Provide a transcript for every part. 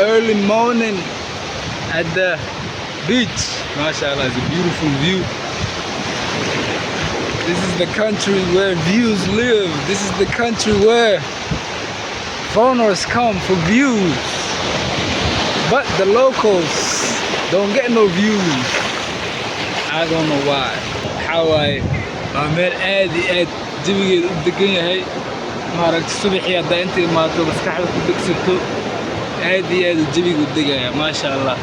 Early morning at the beach. MashaAllah, it's a beautiful view. This is the country where views live. This is the country where foreigners come for views. But the locals don't get no views. I don't know why. Waxaa waaye, waa meel aad iyo aad jawigeeda u degan yahay. Maaragta, subaxii haddaa inta imaato, maskaxda ku degsato, aad iyo aad uu jawiga u degaya, maasha Allah.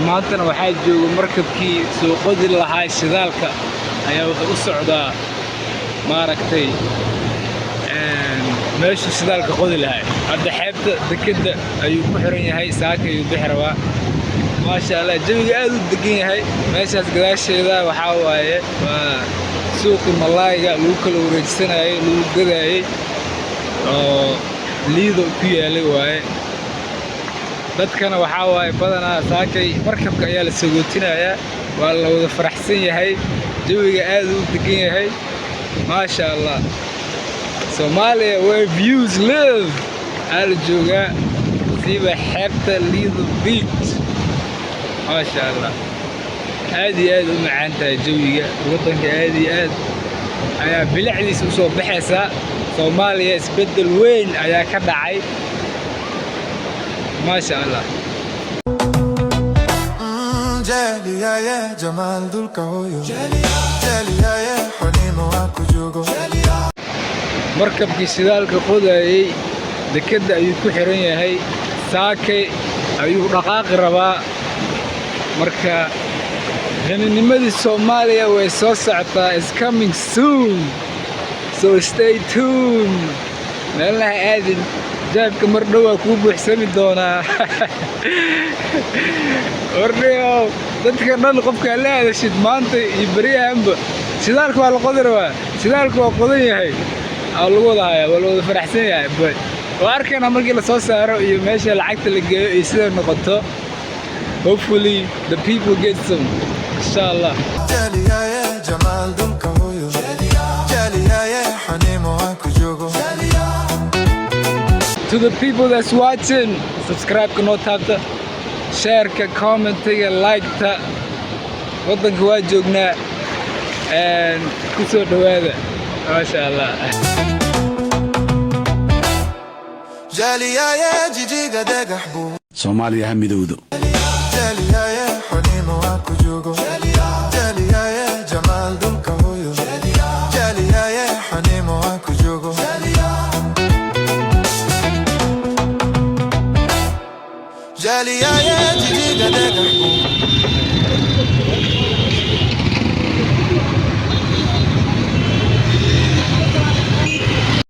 Maantana waxaa jooga markabkii soo qodi lahaa shidaalka ayaa wuxuu u socdaa, maaragtay, meeshuu shidaalka qodi lahaa. Hadda xeebta dekedda ayuu ku xiran yahay, saaka ayuu bixi rabaa. Maasha Allah, jawiga aad u degan yahay. Meeshaas gadaasheeda waxaa waaye waa suuqii malaayga lagu kala wareejsanayay, lagu gadaayey oo Liido ku yaalay waaye. Dadkana waxaa waaye badanaa saakay markabka ayaa la sagootinayaa, waa la wada faraxsan yahay, jawiga aad u degan yahay, maasha Allah. Soomaaliya where views live aa la joogaa, siiba xeebta Liido Beach. Maasha Allah, aad iyo aad u macaan tahay jawiga waddanka, aad iyo aad ayaa bilicdiisa u soo baxaysaa. Soomaaliya isbeddel weyn ayaa ka dhacay, maasha Allah. Jeliyaye jamaal dhulka hooyo, jeliyaye xunimo waan ku joogo. Markabkii shidaalka qodayey dekedda ayuu ku xiran yahay, saakay ayuu dhaqaaqi rabaa. Marka qaninimadii Soomaaliya way soo socotaa, is coming soon, so stay tuned. Meelna ha aadin, jaabka mar dhowaa kuu buuxsami doonaa. Warniyow, dadka dhan qofkaa la hadashid maanta iyo beryahanba, shidaalka waa la qodi rabaa, shidaalka waa qodan yahay aa lagu wada hayaa, waa la wada faraxsan yahay. But waa arkaynaa markii la soo saaro iyo meesha lacagta la geeyo iyo siday noqoto. Hopefully the people get some, insha Allah. Jeliyaye jamaal dhulka hooyo, jeliyaye xunimo waan ku joogo. To the people that's watching, subscribe-ka noo taabta, share-ka, comment-iga, like-ta. Waddanka waa joognaa, ku soo dhowaada, maasha Allah. Jeliyaye Jijiga dhagax buu. Soomaaliya ha midowdo. Jeliyaye xunimo waan ku joogo, jeliyaye jamaal dhulka hooyo, jeliyaye xunimo waan ku joogo. Jeliyaye Jijiga dhagax buu.